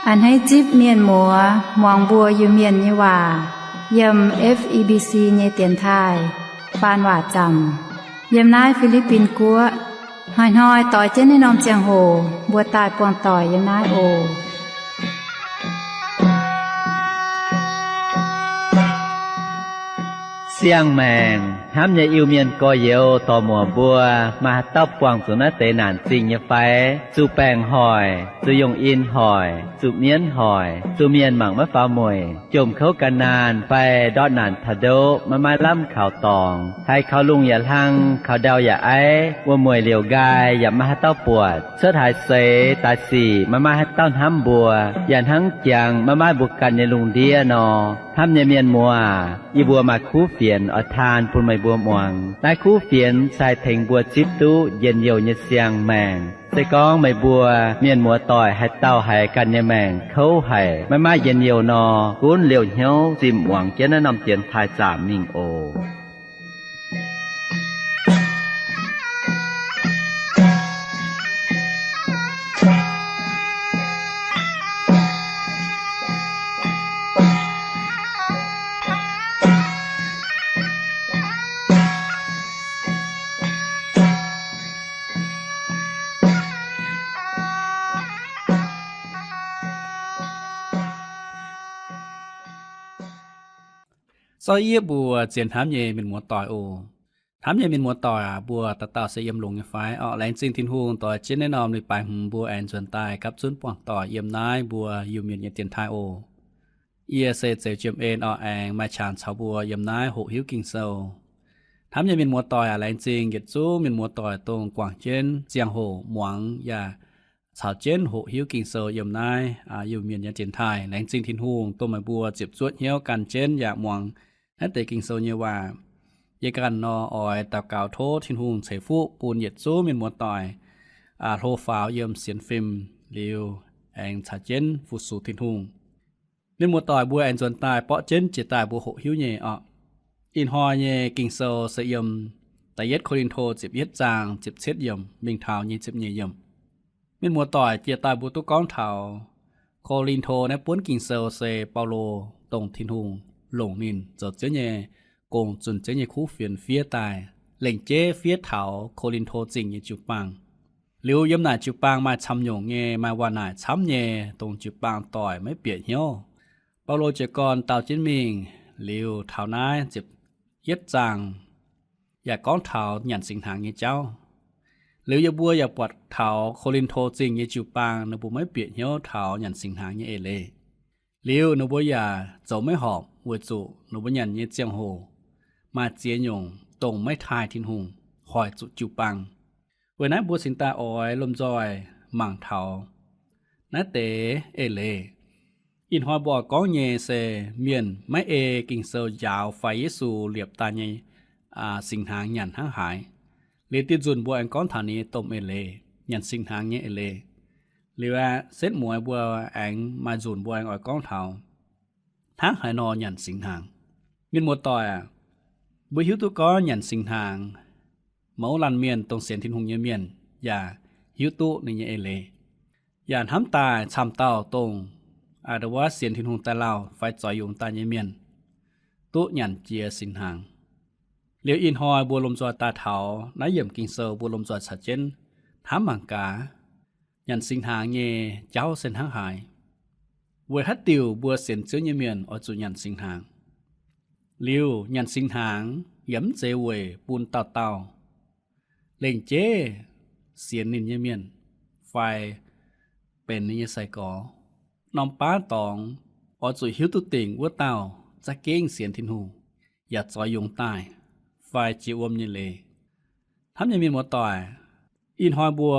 A'hneiv zipv mienh muoz muangx mbuo Iu-Mienh nyei waac yiem F E B C nyei dienx taaih faan waac zaamc yiem naaiv Fi^li^bin Guoqv. Hnoi-hnoi doix jienv naaiv norm ziangh hoc mbuo daaih buangh doic yiem naaiv oc. Siang-maengc hnamv nyei Iu-Mienh gorx-youz dorc-muoc mbuo, maaih haaix dauh buangh zuqc naaiv deix naanc zingh nyei fai? Zuqc baengc hoic, zuqc yungh in hoic, zuqc mienv hoic, zuqc mienh mangc maiv faaux mueic, jomc kouv gan naanh fai ndortv naanc taux ndoqv maiv maaih lamh kaux dorngx, haiz kaux lungh yaac hlang, kaux ndau yaac aiv, wuom-mueic liouc nqaai yaac maiv maaih haaix dauh buatc, cuotv haaix seix daaih sic maiv maaih haaix dauh hnamv mbuo, yaac hnangv jangx maiv maaih mbuo ganh nyei lungh ndiev nor. Hnamv nyei mienh muoz, yie mbuo maaih kuv fienx oix taan bun meih mbuo muangx. Naaiv kuv fienx se haih tengx mbuo zipv duqv njien-youh nyei siang-maengc. Se gorngv meih mbuo mienh muoz-doic haaix dauh haiz ganh nyei maengc kouv haic, maiv maaih njien-youh nor, gunv liouh hnyouv zimh muangx jienv naaiv norm dienx taaih zaamc mingh oc. Sorv yie mbuo zien hnamv nyei mienh muoz-doic oc. Hnamv nyei mienh muoz-doic aac, mbuo dauh dauh se yiem longx nyei fai orqc? Laengz zingh Tin-Hungh doix jienv naaiv norm leiz-baaix hmz mbuo aengx nzuonx daaih gapv zunv buangh doic yiem naaiv mbuo Iu-Mienh nyei dienx taaih oc. Yie se Zeux Jiem En orqc, aengx maaih qangx caux mbuo yiem naaiv hoqc hiuv Ging-Sou. Hnamv nyei mienh muoz-doic aac, laengz zingh yietc zungv mienh muoz-doic dongh guangc jienv ziangh hoc muangx yaac caux jienv hoqc hiuv Ging-Sou yiem naaiv Iu-Mienh nyei dienx taaih. Laengz zingh Tin-Hungh dongh meih mbuo ziepc zuoqv hnyouv gan jienv yaac muangx naaiv deix Ging-Sou nyei waac. Yie ganh nor oix daux gaux tov Tin-Hungh ceix fuqv bun yietc zungv mienh muoz-doic hlo faaux yiem sienx fim liuz aengx caux jienv fu-sux Tin-Hungh. Mienh muoz-doic mbuo aengx nzuonx daaih borqv jienv jiex daaih mbuo hoqc hiuv nyei orqc. Ih hnoi nyei Ging-Sou se yiem Da'yietv Ko^lin^to ziepc yietv zaang ziepc cietv yiemc mingh taux nyic ziepc nyeic yiemc. Mienh muoz-doic, jiex daaih mbuo duqv gorngv taux Ko^lin^to naaiv buonv Ging-Sou se Baulo dongh Tin-Hungh longc ninh zoux Ziouv nyei gong zunh Ziouv nyei kuv fienx fiev daaih, lengc jeiv fiev taux Ko^lin^to Zingh nyei jiu-baang. Liuz yiem naaic jiu-baang maaih camv nyungc nyei, maaih waac naaic camv nyei, dongh jiu-baang doic maiv bieqc hnyouv. Baulo jiez gorn dau jienv mingh liuz taux naaiv ziepc yietv zaang yaac gorngv taux nyanc singx hnaangx nyei jauv. Liuz yie mbuo yaac buatc taux Ko^lin^to Zingh nyei jiu-baang ninh mbuo maiv bieqc hnyouv taux nyanc singx hnaangx nyei eix leiz. Liuz ninh mbuo yaac zoux maiv horpc weic zuqc ninh mbuo nyanc nyei ziangh hoc maaih ziex nyungc dongh maiv taaih Tin-Hungh, hoic zuqc jiu-baang. Weic naaiv mbuo cingx daaih oix lomh nzoih mangc taux naaiv deix eix leiz. Ih hnoi mbuo oix gorngv nyei se mienh maiv ei Ging-Sou njaaux fai Yesu liepc daaih nyei singx hnaangx nyanc hnangv haaix. Liuz dieh nzunc mbuo aengx gorngv taux ninh nyei domh eix leiz, nyanc singx hnaangx nyei eix leiz. Liuz aeqv, setv mueiz mbuo aengx maaih nzunc mbuo aengx oix gorngv taux hnangv haaix nor nyanc singx hnaangx. Mienh muoz-doic aac, mbuo hiuv duqv gorngv nyanc singx hnaangx, mouz laanh mienh dongh sienx Tin-Hungh nyei mienh yaac hiuv duqv ninh nyei eix leiz. Yaac hnamv daaih camv dauh dongh a'nda wuov sienx Tin-Hungh daaih lauh fai zoux yungz daaih nyei mienh duqv nyanc jiex singx hnaangx. Liuz ih hnoi mbuo lomh nzoih daaih taux naaiv yiemc Ging-Sou, mbuo lomh nzoih caux jienv hnamv mangc gaax, nyanc singx hnaangx nyei jauv se hnangv haaix. Weic haaix diuc mbuo sienx Ziouv nyei mienh oix zuqc nyanc singx hnaangx? Liuz nyanc singx hnaangx yaac mv zeiz weic bun dauh dauh, lengc jeiv sienx ninh nyei mienh fai benx ninh nyei sai-gorx. Norm baav dorngx oix zuqc hiuv duqv dingc wuov dauh za'gengh sienx Tin-Hungh yaac zoux yungz daaih fai jiex wuom nyei leiz. Hnamv nyei mienh muoz-doic, ih hnoi mbuo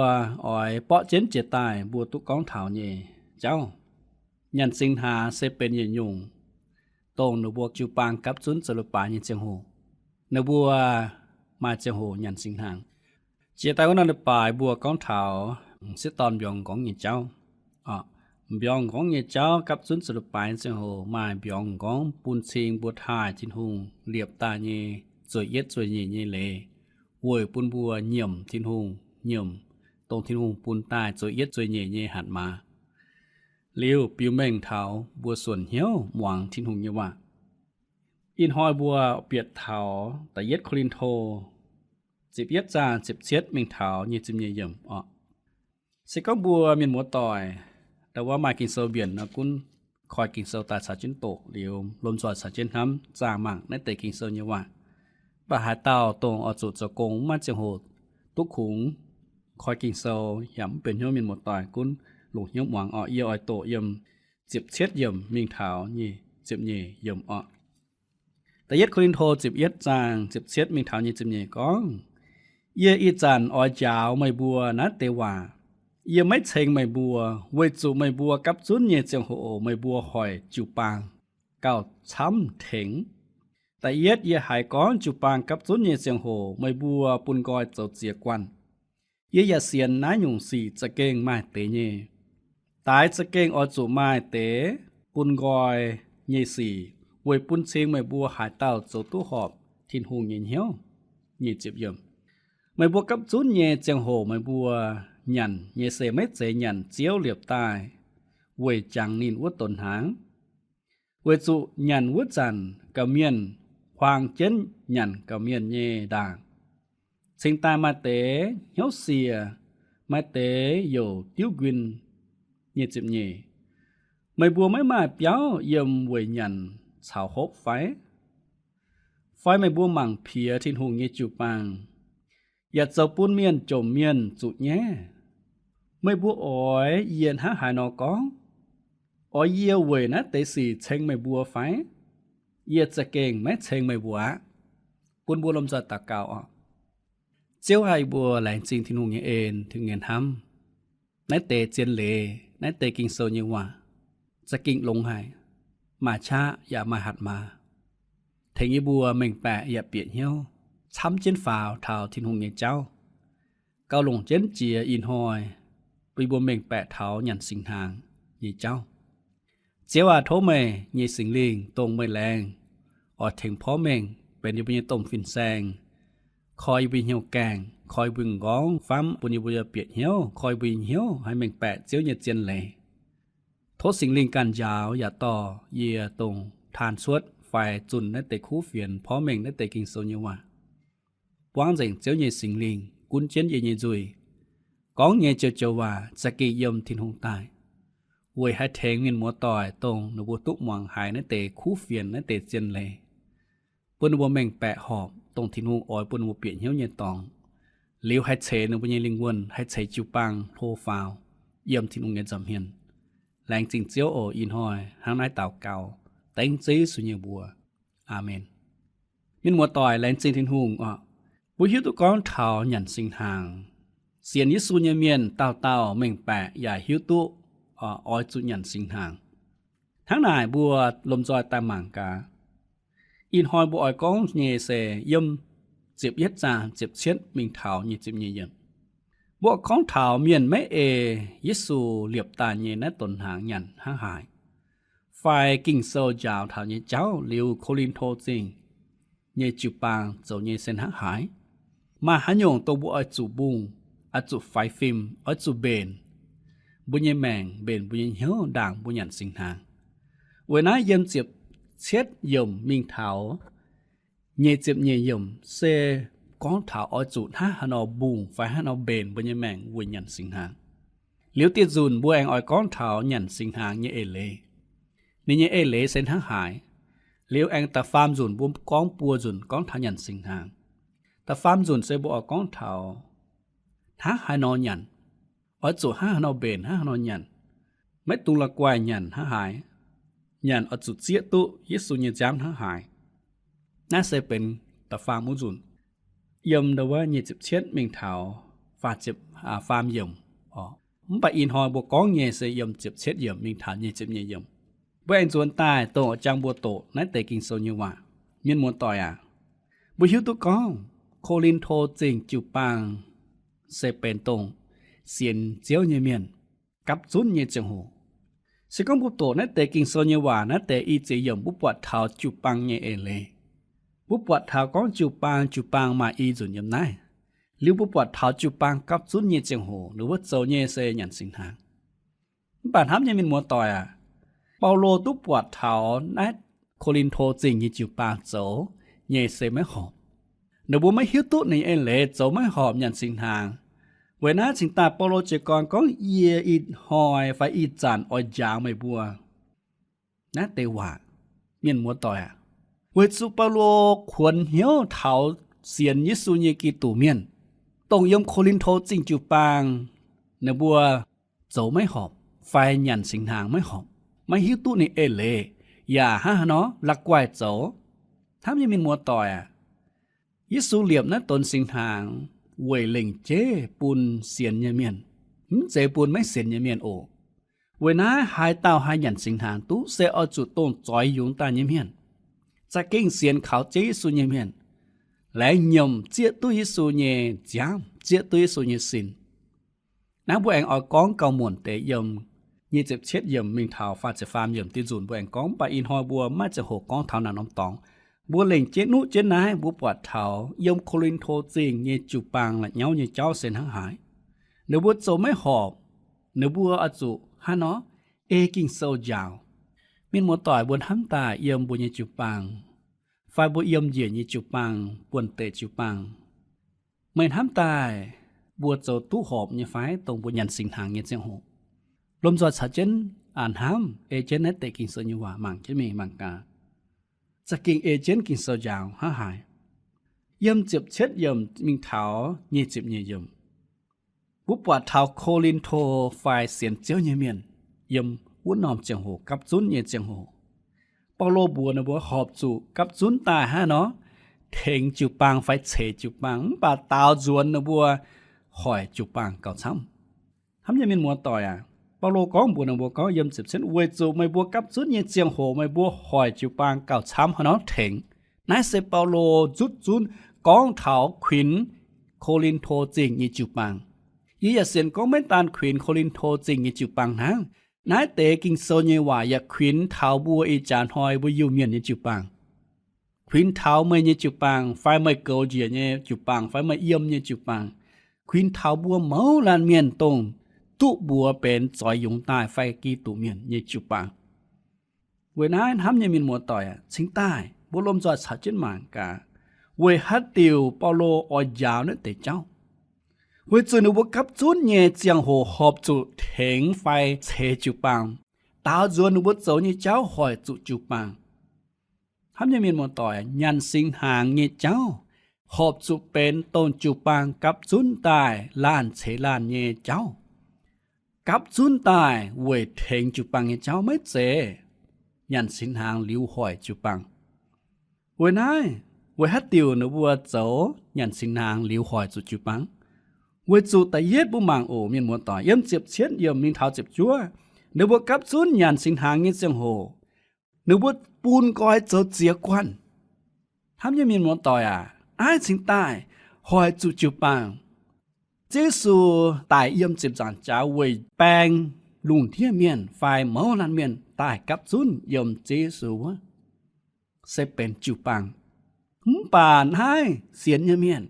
oix borqv jienv jiex daaih mbuo duqv gorngv taux nyei jauv. Nyanc singx hnaangx se benx yietc nyungc dongh ninh mbuo jiu-baang gapv zunv zoux leiz-baaix nyei ziangh hoc. Ninh mbuo maaih ziangh hoc nyanc singx hnaangx. Jiex daaih wuov norm leiz-baaix mbuo gorngv taux sieqv dorn mbiorngz nqorngv nyei jauv. Mbiorngz nqorngv nyei jauv gapv zunv zoux leiz-baaix nyei ziangh hoc maaih mbiorngz nqorngv bun cing mbuo taaih Tin-Hungh liepc daaih nyei zueiz yietv zueiz nyeic nyei leiz, weic bun mbuo nyiemc Tin-Hungh, nyiemc dongh Tin-Hungh bun daaih zueiz yietv zueiz nyeic nyei hatc maaz. liuz biux mengh taux mbuo suonc hnyouv muangx Tin-Hungh nyei waac. Ih hnoi mbuo bieqc taux da'yietv Ko^lin^to ziepc yietv zaang ziepc cietv mingh taux nyic ziepc nyeic yiemc oc. Se gorngv mbuo mienh muoz-doic ndau wuov maaih Ging-Sou mbienc nor, gunv koi Ging-Sou daaih caux jienv doqc liuz, lomh nzoih caux jienv hnamv zaah mangc naaiv deix Ging-Sou nyei waac. Mv baac haaix dauh dongh oix zuqc zoux gong maiv ziangh hoc duqv kungx koi Ging-Sou yaac mv benx hnyouv, mienh muoz-doic gunv longc hnyouv muangx oc. Yie oix doqc yiem ziepc cietv yiemc mingh taux nyic ziepc nyeic yiemc oc. Da'yietv Ko^lin^to ziepc yietv zaang ziepc cietv mingh taux nyic ziepc nyeic gorngv, Yie ih zanc oix njaaux meih mbuo naaiv deix waac. Yie maiv ceng meih mbuo, weic zuqc meih mbuo gapv zunv nyei ziangh hoc meih mbuo hoic jiu-baang gauh camv tengx. Da'yietv yie haiz gorngv jiu-baang gapv zunv nyei ziangh hoc meih mbuo bun nqoi zoux ziex guanh. Yie yaac sienx naaiv nyungc sic za'gengh maaih deix nyei. Daix za'gengh oix zuqc maaih deix bun nqoi nyei sic weic bun cing meih mbuo haaix dauh zoux duqv horpc Tin-Hungh nyei hnyouv. Meih mbuo gapv zunv nyei ziangh hoc meih mbuo nyanc nyei se maiv zeiz nyanc Ziouv liepc daaih weic jangx ninh wuov donx hnaangx. Weic zuqc nyanc wuov zanc gauh mienh huaang jienv nyanc gauh mienh nyei ndaangc. Cingx daaih maaih deix hnyouv siec, maaih deix youc diuv nquin. Nyic ziepc nyeic, Meih mbuo maiv maaih biauv yiem weic nyanc caux hopv fai? Fai meih mbuo mangc piex Tin-Hungh nyei jiu-baang, yaac zoux bun mienh jomc mienh zuqc nyaiv? Meih mbuo oix yie hnangv haaix nor gorngv? Oix yie weic naaiv deix sic ceng meih mbuo fai? Yie za'gengh maiv ceng meih mbuo aqv. Bun mbuo lomh nzoih daux gaux oc. Ziouv aac, yie mbuo laengz zingh Tin-Hungh nyei en, Tin-Hungh nyei hnamv. Naaiv deix zien leiz, naaiv deix Ging-Sou nyei waac za'gengh longx haic, maaih qaqv yaac maaih hatc maaz, tengx yie mbuo mengh baeqc yaac bieqc hnyouv, camv jienv faaux taux Tin-Hungh nyei jauv, gauh longc jienv jiex ih hnoi bun yie mbuo mengh baeqc taux nyanc singx hnaangx nyei jauv. Ziouv aac, tov meih nyei Singx Lingh dongh meih laengz oix tengx porv mengh benx yie mbuo nyei domh fin-saeng, koi yie mbuo nyei hnyouv gaengh, koi yie mbuo nyei m'nqorngv famv, bun yie mbuo bieqc hnyouv, koi yie mbuo nyei hnyouv haih mengh baeqc Ziouv nyei zien leiz. Tov Singx Lingh ganh njaaux yaac dorh yie dongh taan cuotv fai zunh naaiv deix kuv fienx porv mengh naaiv deix Ging-Sou nyei waac. Buangv nzengc Ziouv nyei Singx Lingh gunv jienv yie nyei nzuih. Gorngv nyei joux-joux waac za'gengh yiem Tin-Hungh daaih, weic haih tengx mienh muoz-doic dongh ninh mbuo duqv muangx haiz naaiv deix kuv fienx, naaiv deix zien leiz, bun ninh mbuo mengh baeqc horpc dongh Tin-Hungh oix bun ninh mbuo bieqc hnyouv nyei dorngx, liuz haih ceix ninh mbuo nyei lingh wuonh, haih ceix jiu-baang hlo faaux yiem Tin-Hungh nyei nza'hmien. Laengz zingh Ziouv oc. Ih hnoi hnangv naaiv daux gaux dengv Ziouv Yesu nyei mbuox. Aamen. Mienh muoz-doic, laengz zingh Tin-Hungh oc. Mbuo hiuv duqv gorngv taux nyanc singx hnaangx, sienx Yesu nyei mienh dauh dauh mengh baeqc yaac hiuv duqv oix zuqc nyanc singx hnaangx. Hnangv naaic mbuo lomh nzoih daaih mangc gaax. Ih hnoi mbuo oix gorngv nyei se yiem ziepc yietv zaang ziepc cietv mingh taux nyic ziepc nyeic yiemc. Mbuo oix gorngv taux mienh maiv ei Yesu liepc daaih nyei naaiv donx hnaangx nyanc hnangv haaix, fai Ging-Sou njaaux taux nyei jauv liuz Ko^lin^to Zingh nyei jiu-baang zoux nyei se hnangv haaix. Maaih haaix nyungc dongh mbuo oix zuqc mbungh, oix zuqc faix fim, oix zuqc mbenc mbuo nyei maengc, mbenc mbuo nyei hnyouv ndaangc mbuo nyanc singx hnaangx. Weic naaiv yiem ziepc cietv yiemc mingh taux nyei ziepc nyeic yiemc se gorngv taux oix zuqc hnangv haaix nor mbungh fai hnangv haaix nor mbenc mbuo nyei maengc weic nyanc singx hnaangx. Liuz dieh nzunc mbuo aengx oix gorngv taux nyanc singx hnaangx nyei eix leiz. Ninh nyei eix leiz se hnangv haaix. Liuz aengx da'faam nzunc mbuo gorngv buo nzunc gorngv taux nyanc singx hnaangx. Da'faam nzunc se mbuo oix gorngv taux hnangv haaix nor nyanc, oix zuqc hnangv haaix nor mbenc, hnangv haaix nor nyanc, maiv dungx la'guaih nyanc hnangv haaix, nyanc oix zuqc zieqv duqv Yesu nyei nziaamv hnangv haaix. Naaiv se benx da'faam wuov nzunc, yiem ndau wuov nyic ziepc cietv mingh taux faam ziepc, faam yiemc oc. Mv baac ih hnoi mbuo gorngv nyei se yiem ziepc cietv yiemc mingh taux nyic ziepc nyeic yiemc. Mbuo aengx nzuonx daaih dongh oix jangx mbuo doqc naaiv deix Ging-Sou nyei waac. Mienh muoz-doic aac, mbuo hiuv duqv gorngv Ko^lin^to Zingh jiu-baang se benx dongh sienx Ziouv nyei mienh gapv zunv nyei ziangh hoc. Se gorngv mbuo doqc naaiv deix Ging-Sou nyei waac naaiv deix i ziex yiemc, mbuo buatc taux jiu-baang nyei eix leiz. Mbuo buatc taux gorngv jiu-baang, jiu-baang maaih i nzunc yiem naaiv. Liuz mbuo buatc taux jiu-baang gapv zunv nyei ziangh hoc ninh wuov zoux nyei se nyanc singx hnaangx. Mv baac hnamv nyei mienh muoz-doic aac, Baulo duqv buatc taux naaiv Ko^lin^to Zingh nyei jiu-baang zoux nyei se maiv horpc. Ninh mbuo maiv hiuv duqv ninh eix leiz zoux maiv horpc nyanc singx hnaangx. Weic naaiv cingx daaih Baulo jiez gorn gorngv, Yie ih hnoi fai ih zanc oix njaaux meih mbuo naaiv deix waac. Mienh muoz-doic aac, weic zuqc Baulo kuonx hnyouv taux sienx Yesu nyei Giduc mienh, dongh yiem Ko^lin^to Zingh jiu-baang ninh mbuo zoux maiv horpc fai nyanc singx hnaangx maiv horpc, maiv hiuv duqv ninh eix leiz, yaac hnangv haaix nor la'guaih zoux. Hnamv nyei mienh muoz-doic aac, Yesu liepc naaiv donx singx hnaangx weic lengc jeiv bun sienx nyei mienh, mv zeiz bun maiv sienx nyei mienh oc. Weic naaiv haaix dauh haih nyanc singx hnaangx duqv se oix zuqc dongh zoix yungz daaih nyei mienh, za'gengh sienx kaux Ziouv Yesu nyei mienh, laengz nyiemc zieqv duqv Yesu nyei nziaamv, zieqv duqv Yesu nyei sin. Naaiv mbuo aengx oix gorngv gauh muonc deix yiem nyic ziepc cietv yiemc mingh taux faah ziepc faam yiemc diuh nzunc mbuo aengx gorngv, mv baac ih hnoi mbuo maiv ziangh hoc gorngv taux naaiv norm dorngx. Mbuo lengc jeiv nuqv jienv naaiv, mbuo buatc taux yiem Ko^lin^to Zingh nyei jiu-baang la'nyauv nyei jauv se hnangv haaix. Ninh mbuo zoux maiv horpc, ninh mbuo oix zuqc hnangv nor ei Ging-Sou njaaux. Mienh muoz-doic, mbuo hnamv daaih yiem mbuo nyei jiu-baang fai mbuo yiem njiec nyei jiu-baang, buonv-deic jiu-baang, meih hnamv daaih mbuo zoux duqv horpc nyei fai dongh mbuo nyanc singx hnaangx nyei ziangh hoc? Lomh nzoih caux jienv hnamv, ei jienv naaiv deix Ging-Sou nyei waac mangc jienv mingh mangc gaax. Za'gengh ei jienv Ging-Sou njaaux hnangv haaix. Yiem ziepc cietv yiemc mingh taux nyic ziepc nyeic yiemc, mbuo buatc taux Ko^lin^to fai sienx Ziouv nyei mienh yiem wuov norm ziangh hoc gapv zunv nyei ziangh hoc, Baulo mbuox ninh mbuo horpc zuqc gapv zunv daaih hnangv nor tengx jiu-baang fai ceix jiu-baang, mv baac daaux nzuonx ninh mbuo hoic jiu-baang gauh camv. Hnamv nyei mienh muoz-doic aac, Baulo gorngv mbuox ninh mbuo gorngv yiem ziepc cietv, weic zuqc meih mbuo gapv zunv nyei ziangh hoc meih mbuo hoic jiu-baang gauh camv hnangv nor tengx. Naaiv se Baulo nzutv zunv gorngv taux kuinx Ko^lin^to Zingh nyei jiu-baang. Yie yaac sienx gorngv maiv daan kuinx Ko^lin^to Zingh nyei jiu-baang hnangv. Naaiv deix Ging-Sou nyei waac yaac kuinx taux mbuo ih jaax hnoi mbuo Iu-Mienh nyei jiu-baang, kuinx taux meih nyei jiu-baang fai meih goux njiec nyei jiu-baang fai meih yiem nyei jiu-baang, kuinx taux mbuo mouz laanh mienh dongh duqv mbuox benx zoix yungz daaih fai Giduc mienh nyei jiu-baang. Weic naaiv hnamv nyei mienh muoz-doic aac, cingx daaih mbuo lomh nzoih caux jienv mangc gaax, weic haaix diuc Baulo oix njaaux naaiv deix jauv? Weic zuqc ninh mbuo gapv zunv nyei ziangh hoc horpc zuqc tengx fai ceix jiu-baang, daaux nzuonx ninh mbuo zoux nyei jauv hoic zuqc jiu-baang. Hnamv nyei mienh muoz-doic, nyanc singx hnaangx nyei jauv horpc zuqc benx dongh jiu-baang gapv zunv daaih laanh ceix laanh nyei jauv. Gapv zunv daaih weic tengx jiu-baang nyei jauv, maiv zeiz nyanc singx hnaangx liuz hoic jiu-baang. Weic naaiv, weic haaix diuc ninh mbuo zoux nyanc singx hnaangx liuz hoic zuqc jiu-baang? Weic zuqc da'yietv mbuo mangc oc, mienh muoz-doic, yiem ziepc cietv yiemc mingh taux ziepc juov, ninh mbuo gapv zunv nyanc singx hnaangx nyei ziangh hoc, ninh mbuo bun nqoi zoux ziex guanh. Hnamv nyei mienh muoz-doic aac, naaiv cingx daaih hoic zuqc jiu-baang. Ziouv Yesu daic yiem ziepc nzaangc jaax weic baeng lungh ndiev mienh fai mouz laanh mienh daaih gapv zunv yiem Ziouv Yesu wuov, se benx jiu-baang. Mv baac naaiv sienx nyei mienh,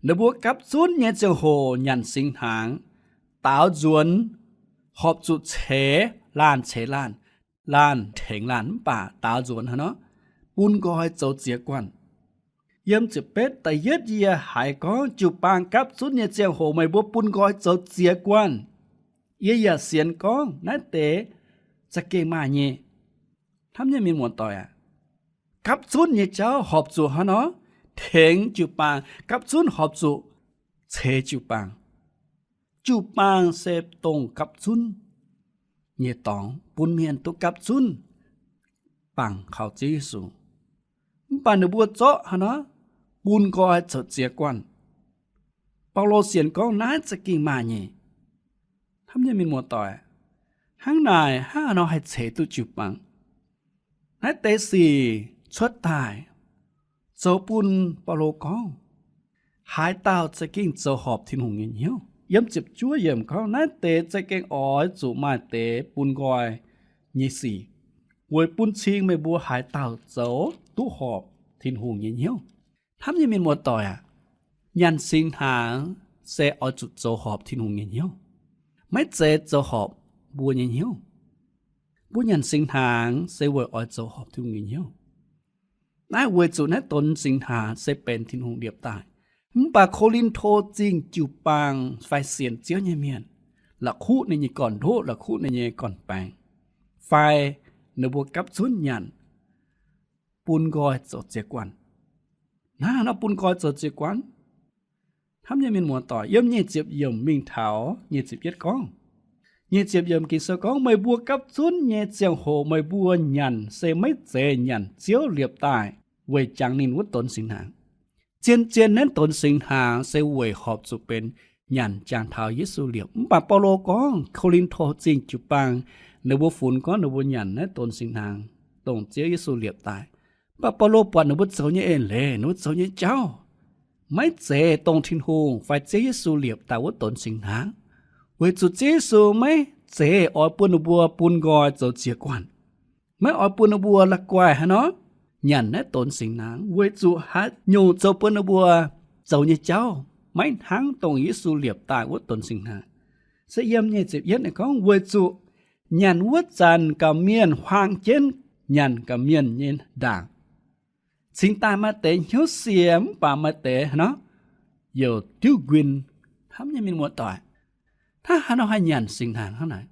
ninh mbuo gapv zunv nyei ziangh hoc nyanc singx hnaangx, daaux nzuonx horpc zuqc ceix laanh ceix laanh, laanh tengx laanh, mv baac daaux nzuonx hnangv nor bun nqoi zoux ziex guanh. Yiem ziepc betv da'yietv yie haiz gorngv jiu-baang gapv zunv nyei ziangh hoc meih mbuo bun nqoi zoux ziex guanh. Yie yaac sienx gorngv naaiv deix za'gengh maaih nyei. Hnamv nyei mienh muoz-doic aac, gapv zunv nyei jauv horpc zuqc hnangv nor tengx jiu-baang, gapv zunv horpc zuqc ceix jiu-baang. Jiu-baang se dongh gapv zunv nyei dorngx bun mienh duqv gapv zunv bangc kaux Ziouv Yesu. Mv baac ninh mbuo zorqv hnangv nor bun nqoi zoux ziex guanh. Baulo sienx gorngv naaiv za'gengh maaih nyei. Hnamv nyei mienh muoz-doic, hnangv naaic hnangv haaix nor haih ceix duqv jiu-baang? Naaiv deix sic cuotv daaih zoux bun Baulo gorngv, haaix dauh za'gengh zoux horpc Tin-Hungh nyei hnyouv. Yiem ziepc juov yiemc gorngv, naaiv deix za'gengh oix zuqc maaih deix bun nqoi nyei sic, weic bun cing meih mbuo haaix dauh zoux duqv horpc Tin-Hungh nyei hnyouv. Hnamv nyei mienh muoz-doic aac, nyanc singx hnaangx se oix zuqc zoux horpc Tin-Hungh nyei hnyouv. Maiv zeiz zoux horpc mbuo nyei hnyouv. Mbuo nyanc singx hnaangx se weic oix zoux horpc Tin-Hungh nyei hnyouv. Naaiv weic zuqc naaiv donx singx hnaangx se benx Tin-Hungh liepc daaih. Mv baac Ko^lin^to Zingh jiu-baang fai sienx Ziouv nyei mienh, la'kuqv ninh nyei gorn-ndoqv, la'kuqv ninh nyei gorn-baengx, fai ninh mbuo gapv zunv nyanc bun nqoi zoux ziex guanh. Hnangv haaix nor bun nqoi zoux ziex guanh? Hnamv nyei mienh muoz-doic, yiem nyic ziepc yiemc mingh taux nyic ziepc yietv gorngv, nyic ziepc yiemc Ging-Sou gorngv, meih mbuo gapv zunv nyei ziangh hoc meih mbuo nyanc se maiv zeiz nyanc Ziouv liepc daaih weic jangx ninh wuov donx singx hnaangx. Zien-zien naaiv donx singx hnaangx se weic horpc zuqc benx nyanc jangx taux Yesu liepc. Mv baac Baulo gorngv Ko^lin^to Zingh jiu-baang ninh mbuo funx gorngv ninh mbuo nyanc naaiv donx singx hnaangx dongh Ziouv Yesu liepc daaih. Mv baac Baulo buatc ninh mbuo zoux nyei eix leiz, ninh mbuo zoux nyei jauv maiv zeiz dongh Tin-Hungh fai Ziouv Yesu liepc daaih wuov donx singx hnaangx, weic zuqc Ziouv Yesu maiv zeiz oix bun ninh mbuo bun nqoi zoux ziex guanh, maiv oix bun ninh mbuo la'guaih haaix nor nyanc naaiv donx singx hnaangx, weic zuqc haaix nyungc zoux bun ninh mbuo zoux nyei jauv maiv hnangv dongh Yesu liepc daaih wuov donx singx hnaangx. Se yiem nyic ziepc yietv ninh gorngv, weic zuqc nyanc wuov zanc ga'mienh huaang jienv nyanc ga'mienh nyei ndaangc. Cingx daaih maaih deix hnyouv sie mv baac maaih deix haaix nor youc diuv nquin. Hnamv nyei mienh muoz-doic, hnangv haaix nor haih nyanc singx hnaangx hnangv naaic?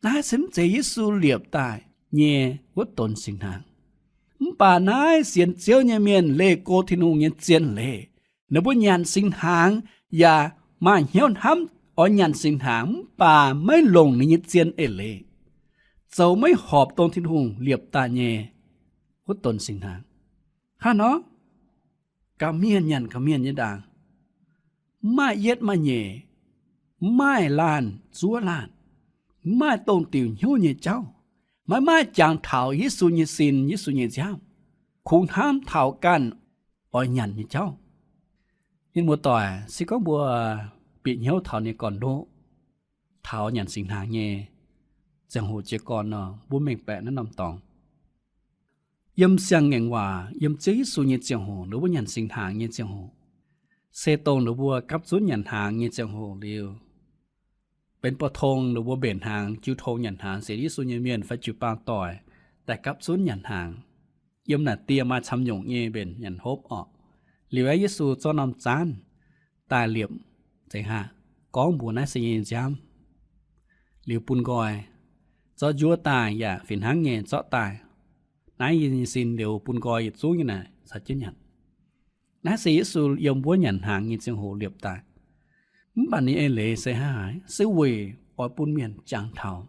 Naaiv se mv zeiz Yesu liepc daaih nyei wuov donx singx hnaangx. Mv baac naaiv sienx Ziouv nyei mienh leih go Tin-Hungh nyei zien leiz, ninh mbuo nyanc singx hnaangx yaac maaih hnyouv hnamv oix nyanc singx hnaangx mv baac maiv longc ninh nyei zien eix leiz, zoux maiv horpc dongh Tin-Hungh liepc daaih nyei wuov donx singx hnaangx. Hnangv nor, ga'mienh nyanc ga'mienh nyei ndaangc, mv maaih yietv maaih nyeic, mv maaih laanh zuov laanh, mv maaih dongh diuc hnyouv nyei jauv, maiv maaih jangx taux Yesu nyei sin, Yesu nyei nziaamv, kungx hnamv taux ganh oix nyanc nyei jauv. Mienh muoz-doic, se gorngv mbuo bieqc hnyouv taux ninh gorn-ndoqv, taux nyanc singx hnaangx nyei ziangh hoc jiez gorn nor, mbuo mengh baeqc naaiv norm dorngx. Yiem siang-ngaengc waac, yiem Ziouv Yesu nyei ziangh hoc, ninh mbuo nyanc singx hnaangx nyei ziangh hoc, se dongh ninh mbuo gapv zunv nyanc hnaangx nyei ziangh hoc liuz, benx bou tong ninh mbuo mbenc hnaangx, jiu tong nyanc hnaangx, sienx Yesu nyei mienh fai jiu-baang doic daaih gapv zunv nyanc hnaangx. Yiem naaic dieh maaih camv nyungc nyei mbenc nyanc hopv orqc. Liuz aeqv, Yesu zorqv norm zaanv daaih liepc nzengc haac, gorngv mbuox naaiv se yie nyei nziaamv, liuz bun nqoi, zorqv njuov daaih yaac fih hnangv nyei zorqv daaih. Naaiv yie nyei sin liuz bun nqoi yietc zungv nyei naaic caux jienv nyanc. Naaiv se Yesu yiem wuov nyanc hnaangx nyei ziangh hoc liepc daaih. Mv baac ninh eix leiz se hnangv haaix? Se weic oix bun mienh jangx taux.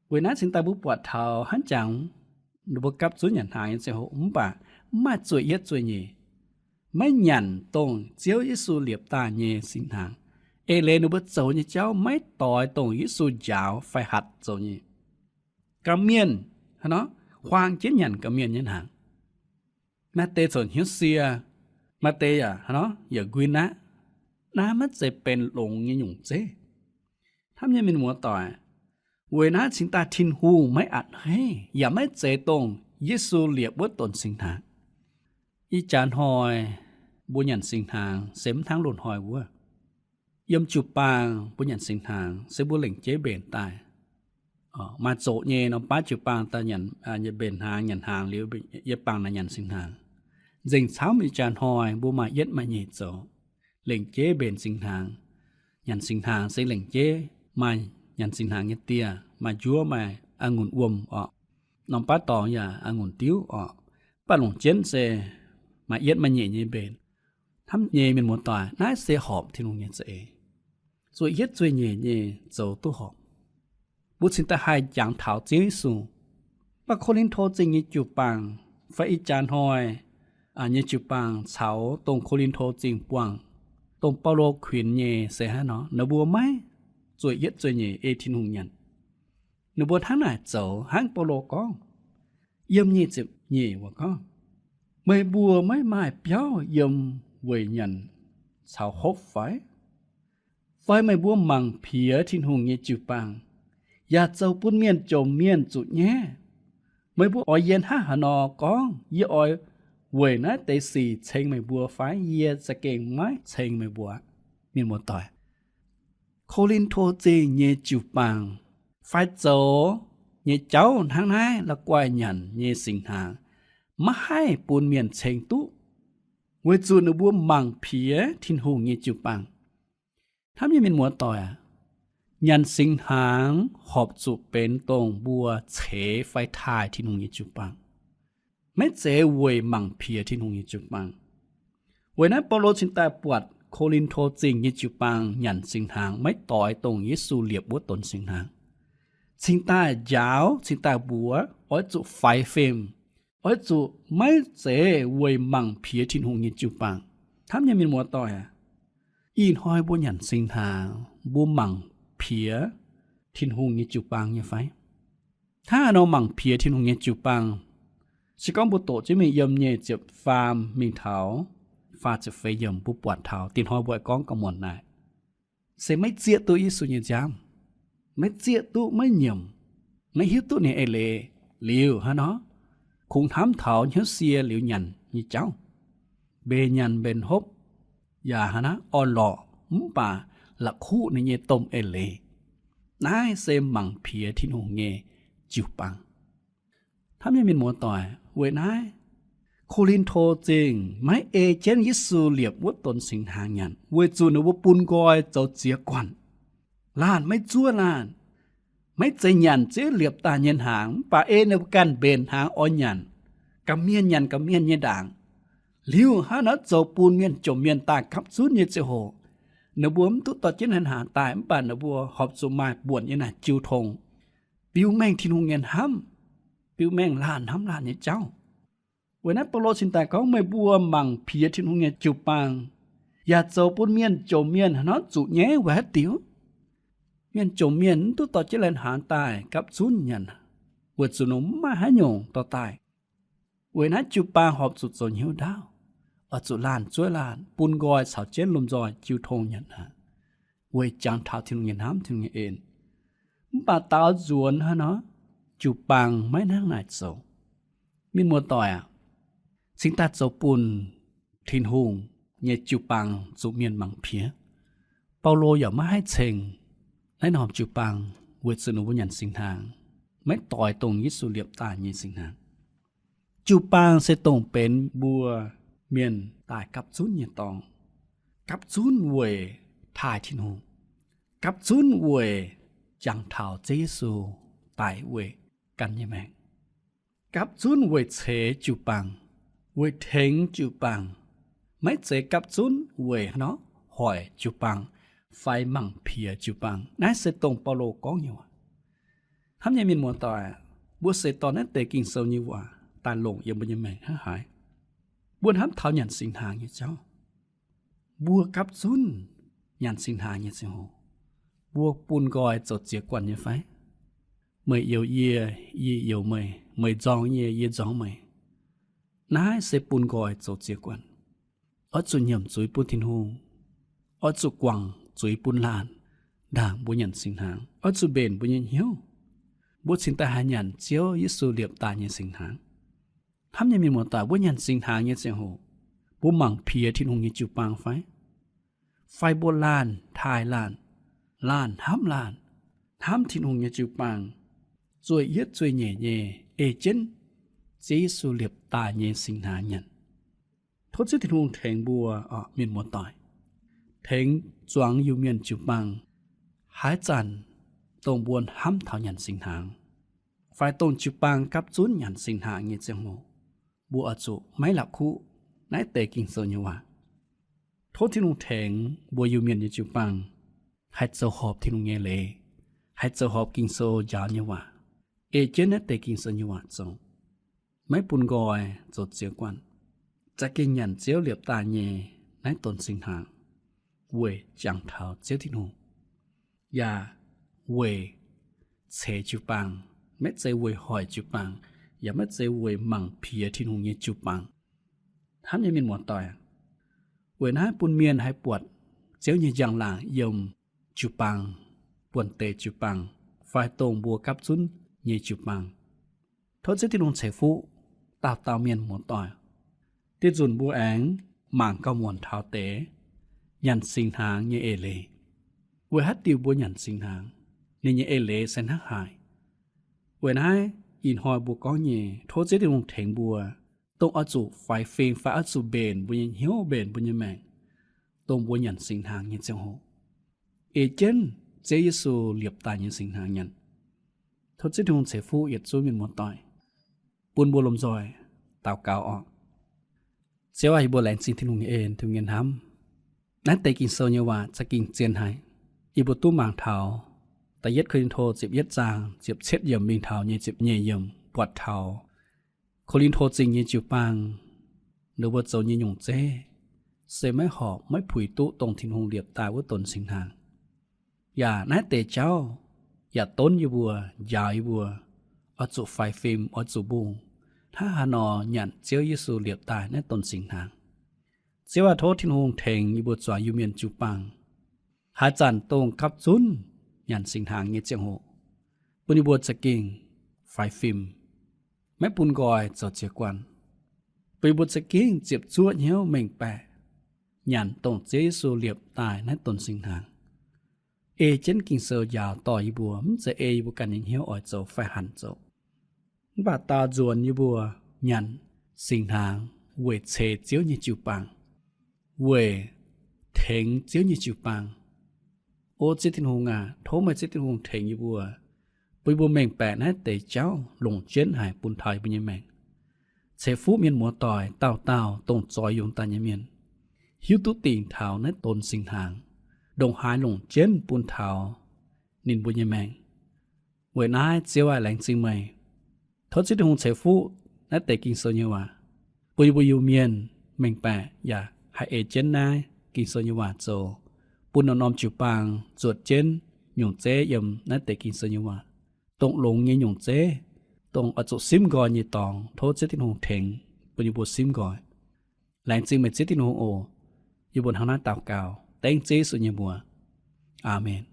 Weic naaiv cingx daaih mbuo buatc taux hnangv jangx ninh mbuo gapv zunv nyanc hnaangx nyei ziangh hoc mv baac mv maaih zueih yietv zueih nyeic, maiv nyanc dongh Ziouv Yesu liepc daaih nyei singx hnaangx. Eix leiz ninh mbuo zoux nyei jauv maiv doix dongh Yesu njaaux fai hatc zoux nyei. Ga'mienh hnangv nor huaang jienv nyanc ga'mienh nyei hnaangx. Maaih deix zoux hnyouv sie, maaih deix yaac hnangv nor yaac nquin aqv. Naaiv maiv zeiz benx longx nyei nyungc zeiv. Hnamv nyei mienh muoz-doic, weic naaiv cingx daaih Tin-Hungh maiv a'hneiv yaac maiv zeiz dongh Yesu liepc wuov donx singx hnaangx. Ih jaax hnoi mbuo nyanc singx hnaangx se mv hnangv loz-hnoi wuov. Yiem jiu-baang mbuo nyanc singx hnaangx se mbuo lengc jeiv mbenc daaih. Maaih zoqc nyei norm baav jiu-baang daaih nyanc, mbenc hnaangx, nyanc hnaangx liuz yiem baamh naaic nyanc singx hnaangx. Nzengc camv ih jaax hnoi mbuo maaih yietv maaih nyeic zoux, lengc jeiv mbenc singx hnaangx. Nyanc singx hnaangx se lengc jeiv maaih nyanc singx hnaangx nyei dieh, maaih njuov, maaih a'ngunc wuom orqc. Norm baav dorngx yaac a'ngunc diuv orqc. Mv baac longc jienv se maaih yietv maaih nyeic nyei mbenc. Hnamv nyei mienh muoz-doic, naaiv se horpc Tin-Hungh nyei za'eix. Zueih yietv zueih nyeic nyei zoux duqv horpc, mbuo cingx daaih haih jangx taux Ziouv Yesu. Mv baac Ko^lin^to Zingh nyei jiu-baang fai ih jaax hnoi nyei jiu-baang caux dongh Ko^lin^to Zingh buangh, dongh Baulo kuinx nyei se hnangv nor, ninh mbuo maiv zueih yietv zueih nyeic ei Tin-Hungh nyanc. Ninh mbuo hnangv naaic zoux hnangv Baulo gorngv, yiem nyic ziepc nyeic wuov gorngv, meih mbuo maiv maaih biauv yiem weic nyanc caux hopv fai? Fai meih mbuo mangc piex Tin-Hungh nyei jiu-baang, yaac zoux bun mienh jomc mienh zuqc nyaiv? Meih mbuo oix yie hnangv haaix nor gorngv yie oix weic naaiv deix sic ceng meih mbuo fai? Yie za'gengh maiv ceng meih mbuo. Mienh muoz-doic, Ko^lin^to Zingh nyei jiu-baang fai zoux nyei jauv hnangv naaiv la'guaih nyanc nyei singx hnaangx maiv haih bun mienh ceng duqv, weic zuqc ninh mbuo mangc piex Tin-Hungh nyei jiu-baang. Hnamv nyei mienh muoz-doic aac, nyanc singx hnaangx horpc zuqc benx dongh mbuo ceix fai taaih Tin-Hungh nyei jiu-baang, maiv zeiz weic mangc piex Tin-Hungh nyei jiu-baang. Weic naaiv Baulo cingx daaih buatc Ko^lin^to Zingh nyei jiu-baang nyanc singx hnaangx maiv doix dongh Yesu liepc wuov donx singx hnaangx, cingx daaih njaaux, cingx daaih mbuox oix zuqc faix fim, oix zuqc maiv zeiz weic mangc piex Tin-Hungh nyei jiu-baang. Hnamv nyei mienh muoz-doic aac, ih hnoi mbuo nyanc singx hnaangx mbuo mangc piex Tin-Hungh nyei jiu-baang nyei fai? Hnangv haaix nor mangc piex Tin-Hungh nyei jiu-baang? Se gorngv mbuo doqc jienv mingh yiem nyei ziepc faam mingh taux faah ziepc feix yiemc, mbuo buatc taux dinh hnoi mbuo aengx gorngv gauh muonc naaic, se maiv zieqv duqv Yesu nyei nziaamv, maiv zieqv duqv, maiv nyiemc, maiv hiuv duqv ninh eix leiz liuz hnangv nor, kungx hnamv taux hnyouv sie liuz nyanc nyei jauv, mbenc nyanc mbenc hopv, yaac hnangv naaiv orn-lorqc mv baac la'kuqv ninh nyei domh eix leiz. Naaiv se mangc piex Tin-Hungh nyei jiu-baang. Hnamv nyei mienh muoz-doic, weic naaiv Ko^lin^to Zingh maiv ei jienv Yesu liepc wuov donx singx hnaangx nyanc, weic zuqc ninh mbuo bun nqoi zoux ziex guanh. Laanh maiv zuov laanh, maiv zeiz nyanc Ziouv liepc daaih nyei hnaangx, mv baac ei ninh mbuo ganh mbenc hnaangx oix nyanc, ga'mienh nyanc ga'mienh nyei ndaangc. Liuz hnangv naaiv zoux bun mienh jomc mienh daaih gapv zunv nyei ziangh hoc, ninh mbuo mv duqv dorh jienv naaiv hnaangx daaih, mv baac ninh mbuo horpc zuqc maaih buonc nyei naaic jiu tong, biux mengh Tin-Hungh nyei hnamv, biux mengh laanh hnamv laanh nyei jauv. Weic naaiv Baulo cingx daaih gorngv, meih mbuo mangc piex Tin-Hungh nyei jiu-baang, yaac zoux bun mienh jomc mienh hnangv nor zuqc nyaiv weic haaix diuc? Mienh jomc mienh mv duqv dorh jienv laih hnaangx daaih gapv zunv nyanc, weic zuqc nor mv maaih haaix nyungc dorh daaih. Weic naaiv jiu-baang horpc zuqc zoux hnyouv ndaauv, oix zuqc laanh zuov laanh bun nqoi caux jienv lomh nzoih jiu tong nyanc aqv, weic jangx taux Tin-Hungh nyei hnamv, Tin-Hungh nyei en. Mv baac daaux nzuonx hnangv nor, jiu-baang maiv hnangv naaic zoux. Mienh muoz-doic aac, cingx daaih zoux bun Tin-Hungh nyei jiu-baang zuqc mienh mangc piex. Baulo yaac maiv haih ceng naaiv norm jiu-baang weic zuqc ninh mbuo nyanc singx hnaangx maiv doix dongh Yesu liepc daaih nyei singx hnaangx. Jiu-baang se dongh benx mbuo mienh daaih gapv zunv nyei dorngx, gapv zunv weic taaih Tin-Hungh, gapv zunv weic jangx taux Ziouv Yesu daic weic ganh nyei maengc, gapv zunv weic ceix jiu-baang, weic tengx jiu-baang, maiv zeiz gapv zunv weic hnangv nor hoic jiu-baang fai mangc piex jiu-baang. Naaiv se dongh Baulo gorngv nyei waac. Hnamv nyei mienh muoz-doic, mbuo seix dorh naaiv deix Ging-Sou nyei waac daaih longc yiem mbuo nyei maengc hnangv haaix? Mbuo hnamv taux nyanc singx hnaangx nyei jauv, mbuo gapv zunv nyanc singx hnaangx nyei ziangh hoc, mbuo bun nqoi zoux ziex guanh nyei fai? Meih youz yie, yie youz meih, meih nzorng yie, yie nzorng meih. Naaiv se bun nqoi zoux ziex guanh. Oix zuqc nyiemc zuiz bun Tin-Hungh. Oix zuqc guangc zuiz bun laanh ndaangc mbuo nyanc singx hnaangx. Oix zuqc mbenc mbuo nyei hnyouv, mbuo cingx daaih haih nyanc Ziouv Yesu liepc daaih nyei singx hnaangx. Hnamv nyei mienh muoz-doic, mbuo nyanc singx hnaangx nyei ziangh hoc, mbuo mangc piex Tin-Hungh nyei jiu-baang fai? Fai mbuo laanh taaih laanh, laanh hnamv laanh, hnamv Tin-Hungh nyei jiu-baang, zueih yietv zueih nyeic nyei ei jienv Ziouv Yesu liepc daaih nyei singx hnaangx nyanc? Tov Ziouv Tin-Hungh tengx mbuo, mienh muoz-doic, tengx zuangx Iu-Mienh jiu-baang, haaix zanc dongh mbuo hnamv taux nyanc singx hnaangx, fai dongh jiu-baang gapv zunv nyanc singx hnaangx nyei ziangh hoc, mbuo oix zuqc maiv la'kuqv naaiv deix Ging-Sou nyei waac. Tov Tin-Hungh tengx mbuo Iu-Mienh nyei jiu-baang haih zoux horpc Tin-Hungh nyei leiz, haih zoux horpc Ging-Sou njaaux nyei waac, ei jienv naaiv deix Ging-Sou nyei waac zoux, maiv bun nqoi zoux ziex guanh, za'gengh nyanc Ziouv liepc daaih nyei naaiv donx singx hnaangx, weic jangx taux Ziouv Tin-Hungh, yaac weic ceix jiu-baang, maiv zeiz weic hoic jiu-baang, yaac maiv zeiz weic mangc piex Tin-Hungh nyei jiu-baang. Hnamv nyei mienh muoz-doic, weic naaiv bun mienh haih buatc Ziouv nyei njang-laangc yiem jiu-baang, buonv-deic jiu-baang, fai dongh mbuo gapv zunv nyei jiu-baang. Tov Ziouv Tin-Hungh ceix fuqv dauh dauh mienh muoz-doic, dieh nzunc mbuo aengx mangc gauh muonc taux deix nyanc singx hnaangx nyei eix leiz. Weic haaix diuc mbuo nyanc singx hnaangx? ninh nyei eix leiz se hnangv haaix. Weic naaiv ih hnoi mbuo gorngv nyei, tov Ziouv Tin-Hungh tengx mbuo, dongh oix zuqc faix fim fai oix zuqc mbenc mbuo nyei hnyouv, mbenc mbuo nyei maengc, dongh mbuo nyanc singx hnaangx nyei ziangh hoc, ei jienv Ziouv Yesu liepc daaih nyei singx hnaangx nyanc. Tov Ziouv Tin-Hungh ceix fuqv yietc zungv mienh muoz-doic, bun mbuo lomh nzoih daux gaux oc. Ziouv aac, yie mbuo laengz zingh Tin-Hungh nyei en, Tin-Hungh nyei hnamv. Naaiv deix Ging-Sou nyei waac za'gengh zien haic. Yie mbuo duqv mangc taux da'yietv Ko^lin^to ziepc yietv zaang ziepc cietv yiemc mingh taux nyei ziepc nyeic yiemc buatc taux Ko^lin^to Zingh nyei jiu-baang, ninh mbuo zoux nyei nyungc zeiv se maiv horpc maiv puix duqv dongh Tin-Hungh liepc daaih wuov donx singx hnaangx. Yaac naaiv deix jauv yaac donv yie mbuo, njaaux yie mbuo oix zuqc faix fim, oix zuqc mbungh, hnangv haaix nor nyanc Ziouv Yesu liepc daaih naaiv donx singx hnaangx. Ziouv aac, tov Tin-Hungh tengx yie mbuo zuangx Iu-Mienh jiu-baang, haaix zanc dongh gapv zunv nyanc singx hnaangx nyei ziangh hoc, bun yie mbuo za'gengh faix fim, maiv bun nqoi zoux ziex guanh, bun yie mbuo za'gengh ziepc zuoqv hnyouv mengh baeqc nyanc dongh Ziouv Yesu liepc daaih naaiv donx singx hnaangx. Ei jienv Ging-Sou njaaux dorh yie mbuo, mv zeiz ei yie mbuo ganh nyei hnyouv oix zoux fai hanc zoux. Mv baac daaux nzuonx yie mbuo nyanc singx hnaangx weic ceix Ziouv nyei jiu-baang, weic tengx Ziouv nyei jiu-baang. O Ziouv Tin-Hungh aac, tov meih Ziouv Tin-Hungh tengx yie mbuo, bun yie mbuo mengh baeqc naaiv deix jauv longc jienv haic bun taux yie mbuo nyei maengc. Ceix fuqv mienh muoz-doic dauh dauh dongh zoix yungz daaih nyei mienh, hiuv duqv dingc taux naaiv donx singx hnaangx ndongc haaix longc jienv bun taux ninh mbuo nyei maengc. Weic naaiv Ziouv aac, laengz zingh meih. Tov Ziouv Tin-Hungh ceix fuqv naaiv deix Ging-Sou nyei waac, bun yie mbuo Iu-Mienh mengh baeqc yaac haih ei jienv naaiv Ging-Sou nyei waac zoux, bun norm-norm jiu-baang zuotc jienv nyungc zeiv yiem naaiv deix Ging-Sou nyei waac, dongh longx nyei nyungc zeiv, dongh oix zuqc simv nqoi nyei dorngx. Tov Ziouv Tin-Hungh tengx bun yie mbuo simv nqoi. Laengz zingh meih Ziouv Tin-Hungh oc. Yie mbuo hnangv naaiv daux gaux dengv Ziouv Yesu nyei mbuox. Aamen.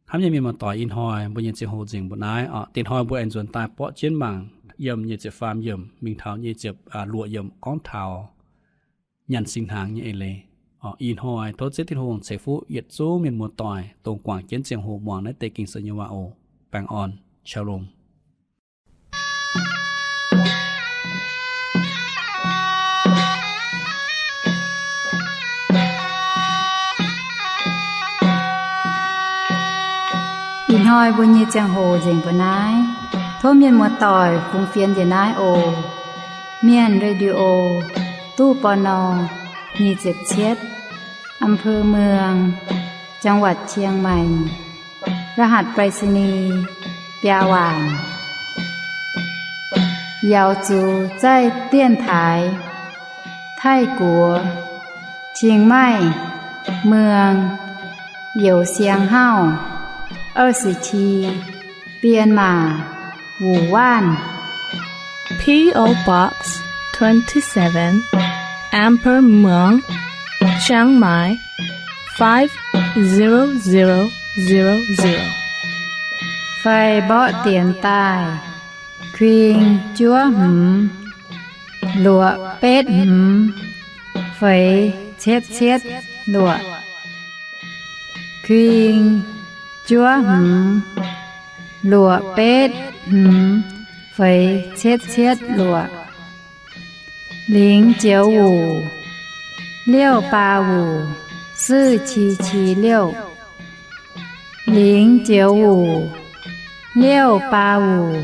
Hnamv nyei mienh muoz-doic, ih hnoi mbuo nyei ziangh hoc nzengc mbuo naaiv oc. Dingc hnoi mbuo aengx nzuonx daaih borqv jienv mangc yiem nyic ziepc faam yiemc mingh taux nyic ziepc luoqc yiemc gorngv taux nyanc singx hnaangx nyei eix leiz. Ih hnoi tov Ziouv Tin-Hungh ceix fuqv yietc zungv mienh muoz-doic dongh guangc jienv ziangh hoc muangx naaiv deix Ging-Sou nyei waac oc. Baengh orn. Shalom. Ih hnoi mbuo nyei ziangh hoc nzengc mbuo naaiv. Tov mienh muoz-doic fungx fienx njiec naaiv oc. Mienh Radio, ตู้ ปณ. nyic ziepc cietv, อำเภอเมือง จังหวัดเชียงใหม่ รหัสไปรษณีย์ biaa waanc. 瑶族在电台 Taiv-Guoqv เชียงใหม่ เมือง Youh Siang Hauv 二十七 Bienh Maac Wuc Waanv. P O Box twenty-seven, Amber Muang, Chiang Mai, five zero zero zero zero. Fai mborqv dienx daaih, kuing juov hmz, luoqc betv hmz, feix cietv cietv luoqc. Kuing juov hmz, luoqc betv hmz, feix cietv cietv luoqc. 零九五 六八五 四七七六. 零九五 六八五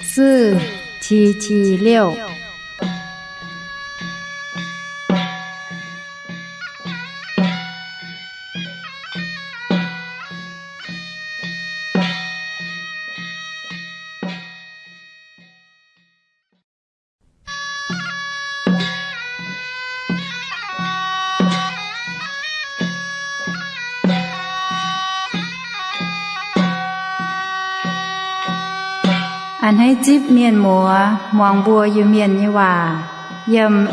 四七七六. A'hneiv zipv mienh muoz muangx mbuo Iu-Mienh nyei waac yiem